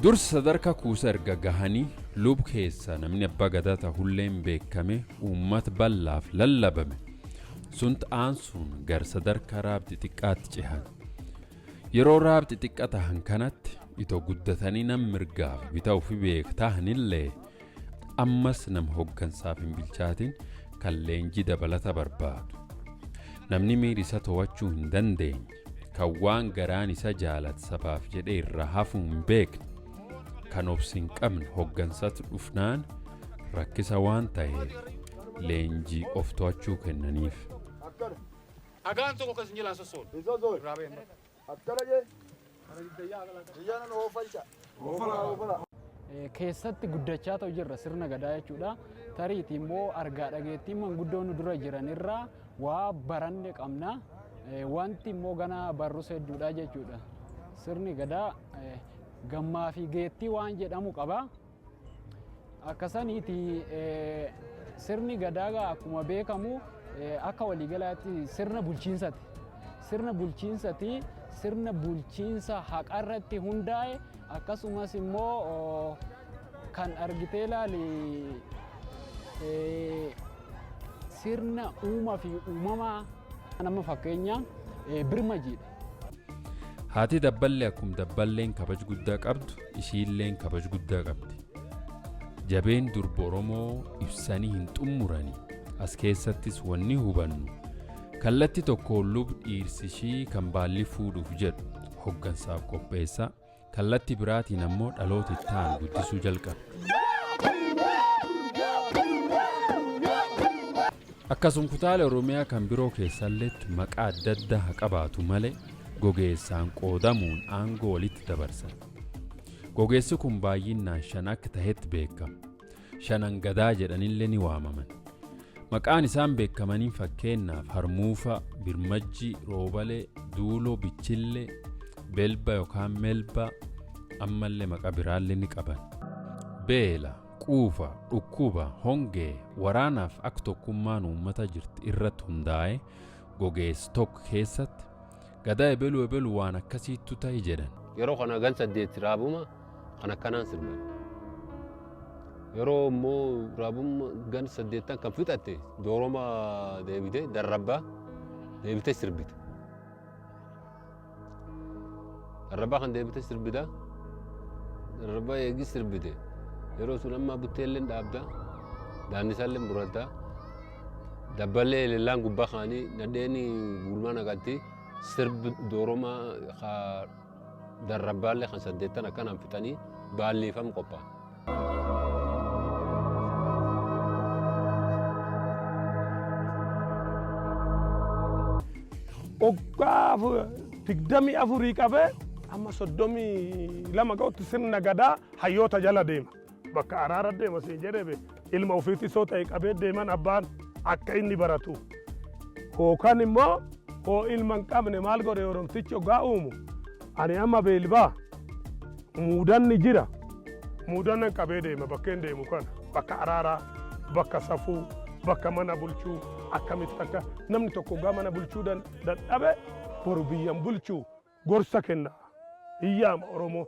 Dursa sadarkaa kuusa erga gahanii lub keessaa namni abbaa gadaa tahulleen beekame uummata bal'aaf lallabame. Sunt aansuun gar sadarkaa raab xixiqqaatti cehan. Yeroo raab xixiqqa tahan kanatti itoo guddatanii nam mirgaaf bita ofi beek tahanillee ammas nam hoggansaaf hin bilchaatin kan leenjii dabalata barbaadu. Namni miira isa to'achuu hin dandeenye, kan waan garaan isa jaalate sabaaf jedhee irraa hafuu hin beekne, kan obsi hin qabne hoggansatu dhufnaan rakkisa waan ta'eef leenjii of to'achuu kennaniif. Dhagaan tokko kan isin jalaan sossoonu. Hin sossoonu. Irraa ba'een bakka. Akkana jee. Biyya nan oofalcha. Oofala. Keessatti guddachaa ta'u jirra sirna gadaa jechuudha. Tariitii immoo argaa dhageettiin manguddoon nu dura jiran irraa waa baranne qabna. Wanti immoo gana barrus hedduudha jechuudha. Sirni gadaa gammaa fi geettii waan jedhamu qaba. Akkasaniiti sirni gadaa akkuma beekamu akka waliigalaatti sirna bulchiinsati. Sirna bulchiinsati, sirna bulchiinsa haqarratti hundaa'e, akkasumas immoo kan argitee ilaali sirna uumaa fi uumamaa nama, fakkeenya birmajiidha. Haati dabballee akkuma dabballeen kabaj guddaa qabdu, ishiilleen kabaj guddaa qabdi. Jabeen durba Oromoo ibsanii hin xummurani. As keessattis wanni hubannu kallatti tokkoon lub dhiirsi ishii kan baalli fuudhuuf jedhu hoggansaaf qopheessa, kallatti biraatiin ammoo dhaloota itti aanu guddisuu jalqabe. Akkasuma kutaalee Oromiyaa kan biroo keessalleetti maqaa adda addaa haa qabaatu malee gogeessaan qoodamuun aangoo walitti dabarsan. Gogeessi kun baay'inaan shan akka tahetti beekama. Shanan gadaa jedhanillee ni waamaman. Maqaan isaan beekamaniin fakkeenyaaf Harmuufa, Birmajjii, Roobalee, Duuloo, Bichillee, Belba yookaan Melba, ammallee maqaa biraallee ni qaban. Beela, quufa, dhukkuba, hongee, waraanaaf akka tokkummaan uummata jirti irratti hundaa'ee gogeessi tokko keessatti gadaa ebelu ebelu waan akkasiittu ta'e jedhan. Yeroo kana gan 8 raabuma kan akkanaan sirban. Yeroo immoo raabuma gan 8n kan fixatte dooroma deebite darrabbaa deebite sirbite. Darrabbaa kan deebite sirbita. Darrabbaa eegi sirbite. Yeroo sun amma butteelleen dhaabda. Daannisaallee muratta. Dabballee elellaan gubbaa kaanii nadheen gulmaa naqatti sirbi dooroma darrabbaallee kan 8n akkanaan fixanii baalleeffam qophaa'a. Waggaa 24 qabee amma 32 ga'utti sirna gadaa hayyoota jala deema. Bakka araara deema siin jedhee ilma ofiitti soo ta'e qabee deeman abbaan akka inni baratu. Hookan immoo hoo ilma hin qabne maal godhe Oromtichi hoggaa uumu, ani amma beelbaa muudanni jira. Muudannan qabee deema bakkeen deemu kana, bakka araaraa, bakka safuu, bakka mana bulchuu, akkamitti akka namni tokko hoggaa mana bulchuu dadhabe boru biyyan bulchuu gorsa kenna. Hiyyaama Oromoo.